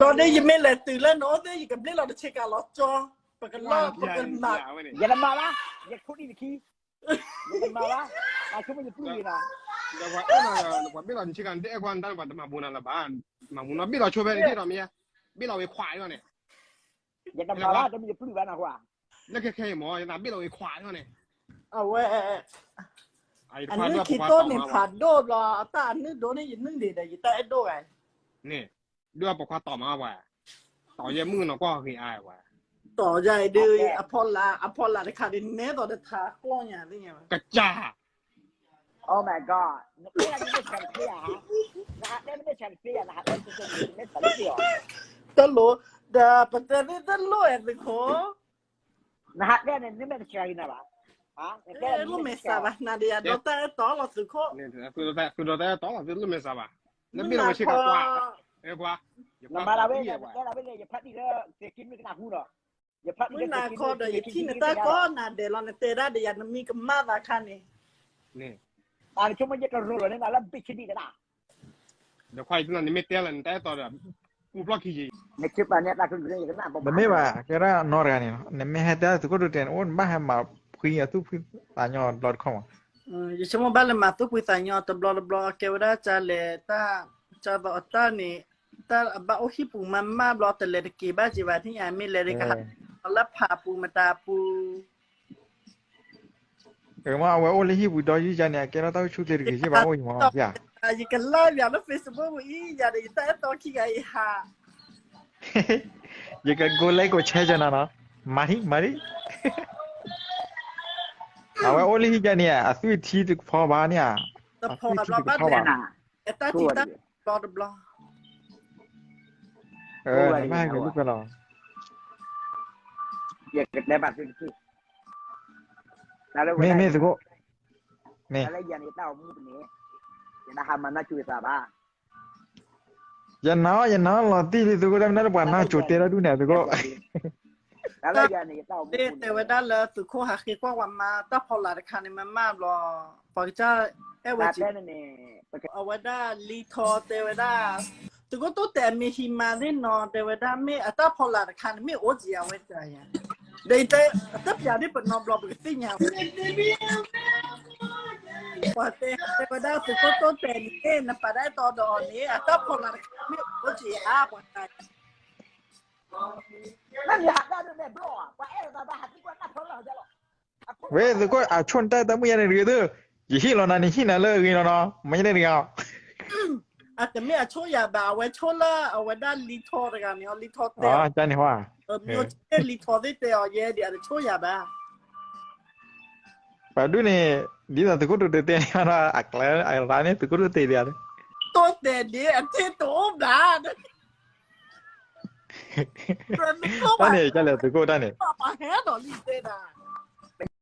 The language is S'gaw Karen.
ဒီးဒ်ယမ့ၢ်လဲၤတုၤလၢနအိၣ်သ့ၣ် ယကဘျ့လီၤတဆ့ကၤလီၤကၠီ, ပကလီၢ်ပကမၤ, ယတမၤဘၣ်, ယခိၣ်နံၣ်တခံ, ယတမၤဘၣ်, အဆိကမိၣ်ယပျုၢ်ယၤ, ပှၤဘ့ၣ်လီၤတဆ့ကၤ နတအဲၣ်ကွၢ် နတၢ်နပှၤတမၤဘူးနၤလၢၤဘၣ်, မၤဘူးနီၤ ဘ့ၣ်လီၤဆိဖဲန့ၣ်ဒီးမ့ၢ်, ဘ့ၣ်လီၤဝဲခွးအံၤန့ၣ်, ယတမၤဘၣ် တမ့ၢ်ယပျုၢ်ဘၣ်နၢ်ဟူဧါ, လၢခဲခဲအံၤမ့ၢ် ယတၢ်ဘ့ၣ်လီၤဝဲခွးအံၤန့ၣ်, အဝဲ အနုၢ်ခံတိၢ်န့ၣ်ဖးဒိၣ်ဘျီ အတၢ်အနုၢ်ဒိၣ်န့ၣ် ယနုၢ်ဒံးဒီး ယတၢ်အဲၣ်ဒိၣ်ဂၤန့ၣ်, ဒုးအပိာ်ခွါတီၢ်မးဝဲ, တီၢ်ယဲၢ်မုၣ်နီၢ်ကီၢ်ဂ့ၤအါဝဲ, တီၢ်ယဲၢ်ဒုး အဖီလာ် အဖီလာ်တခါဒုး နဲသိးတထးကျီၢ်ညါသ့ၣ်ညါဝဲ, ကစၢ် Oh my god, နတဲနမ့ၢ်ဆၣ်တသ့ဧါ, နဟးတဲနမ့ၢ်ဆၣ်တသ့ဧါ, နဟးတဲနမ့ၢ်ဆၣ်တသ့ဧါ, တလိၣ်, ဒီးပတဲသ့ၣ်တလိၣ်အဲၣ်သုးခိၣ် နဟးတဲန့ၣ် နမ့ၢ်တဆှၢဟံးနၤဘၣ်, လိၣ်မဲာ်ဆှးဘၣ် နၤဒီးယၤဒီးတၢ်အဲၣ်တီလီၤသုးခိၣ်, သုးဒီးတၢ်အဲၣ်တီလီၤသုးလိၣ်မဲာ်ဆှးဘၣ်, နဘ့ၣ်လီၤဝဲဆ့ကၤကွၢ်, ကွၢ်, နမၤလၢဝဲ နတဲလီၤဝဲန့ၣ် ယဖးတံၢ်လၢသုးက့မုၣ်ကနၢ်ဟူနီၤ, ယဖးတံၢ်လၢသုးက့မုၣ် ဒီးယထံၣ်နတၢ်ကိးနၤဒဲးလီၤ နတဲဒၣ်ဒီးယၤ နမံကမၣ်သးခါန့ၣ်, အဆိကမိၣ်ယကရိၤလီၤန့ၢ်နၤလၢဘ့ၣ်ဆ့ဒံးတဒၣ် ဒီးခွါအံၤ နမ့ၢ်တဲလၢနတၢ်အဲၣ်တီဒီး ပူၤဖျီၣ်ခံယံၤ, နမ့ၢ်ဘၣ် ကဲဒၣ်နီတဂၤန့ၣ်လီၤ, နမ့ၢ်ဟဲတဲသုးခိၣ်ဒိၣ်တဲန့ၣ် အိၣ်နဘၣ်ဟဲမၤဖှံအသူၣ်ဖှံသးညီတဘျီတခီၣ်မး, ယဆိကမိၣ်ဘၣ်လဲၤမၤသူၣ်ဖှံသးညီတဘျီတဘျီ ကဲဝဲဒၣ်ကလဲၤတၢ်, ကသိးအတၢ်န့ၣ်, တၢ်အဘၣ်အိၣ်ဟံၣ်ပူၤမးမးဘျီ တလဲၤတက့ၤဘၣ်က့ၤဘၣ် ထံၣ်ညါမ့ၢ်လဲၤဒ်ကဟးလၢဖးပူၤမတၤပူၤ အဝဲအိၣ်လၢဟံၣ်ပူၤဒီးယုၢ်ယါန့ၣ် အကဲထီၣ်တၢ်အိၣ်ဆူၣ်ချ့တဂ့ၤယ့ၢ်ဘၣ်အိၣ်ယၤ, ယကလၢယၤလၢ Facebook ပူၤအံၤ ယၤဒီးယတၢ်အဲၣ်တီခံဂၤအံၤဟး, ယကကိးလဲကိးဆဲကနၤနီၤ, မၤဟံၣ်မၤရံၣ်, အဝဲအိၣ်လၢဟံၣ်ယါန့ၣ် အသွံၣ်ထံတကဖီဘၣ်န့ၣ်ဧါ, အသွံၣ်ထံတကဖီဘၣ်, အတၢ်ထံၣ်တၢ်ဘျီတဘျီ နဘၣ်ဟဲက့ၤလိာ်ကွဲလီၤ, မ့ၢ်မ့ၢ်သကိး, မ့ၢ်, ယနာ်အီၤ ယနာ်အီၤလီၤတံၢ်လံသကိး တၢ်မနုၤလၢပှၤနၢ်စိၤတဲတၢ်ဒ်န့ၣ်သကိး, တဲဝဲဒၣ်လၢသုးခိၣ်ဟးဃ့ကွၢ်ဝဲမါ တၢ်ဖီလာ်တခါန့ၣ် မ့ၢ်မးဘျီ, ပှၤကစၢ်အဲၣ်ဝဲက့ၤ, အဝဲဒၣ်လံထီတဲဝဲဒၣ်, သုးခိၣ်တိတဲာ်မ့ၢ်ဟံးမါသ့ၣ်နီၤ တဲဝဲဒၣ် မ့ၢ်အတၢ်ဖီလာ်တခါန့ၣ် မ့ၢ်အိၣ်က့ၤအဝဲတဂၤယါ, ဒီးတၢ်ပျးဒ်ပနီဘျီ ပကသ့ၣ်ညါဝဲ ပှၤတဲဝဲဒၣ်သုးခိၣ်တိတဲာ်န့ၣ် နပာ်ဒၣ်အဲၣ်တီဒီးအီၤန့ၣ် အတၢ်ဖီလာ်တခါန့ၣ် မ့ၢ်အိၣ်က့ၤဧါ ပှၤတဂၤ ဝဲသုးခိၣ်အဆိၣ်နတၢ်တၢ်မုၢ်ယါန့ၣ်တဂ့ၤသု, ယဟ့ၣ်လီၤနၤန့ၣ် ဟ့ၣ်နၤလၢအဂ့ၤနီၤနီၤ မ့ၢ်ယါန့ၣ်တဂ့ၤ, အတမ့ၢ်အဆိၣ်ယၤဘၣ် အဝဲဆိၣ်လၢ အဝဲဒၣ်လံထီတဂၤန့ၣ် အီၤလံထီတဲအီၤ, မ့ၢ်လံထီသ့ၣ်တဲအီၤယဲဒၣ် အတဆိၣ်ယၤဘၣ် ပှၤဒ်န့ၣ်, ဒ်သိးသုးခိၣ်တိတဲာ်တဲန့ၣ် အကျဲအရၤန့ၣ် သုးခိၣ်တိတဲာ်ဒ်, တိတဲာ်ဒ်အထံၣ်တအိၣ်ဘၣ်, တၢ်န့ၣ် ကလဲၣ်သုးခိၣ်တၢ်န့ၣ်, ပှၤဟဲဒီးလံတဲဒၣ်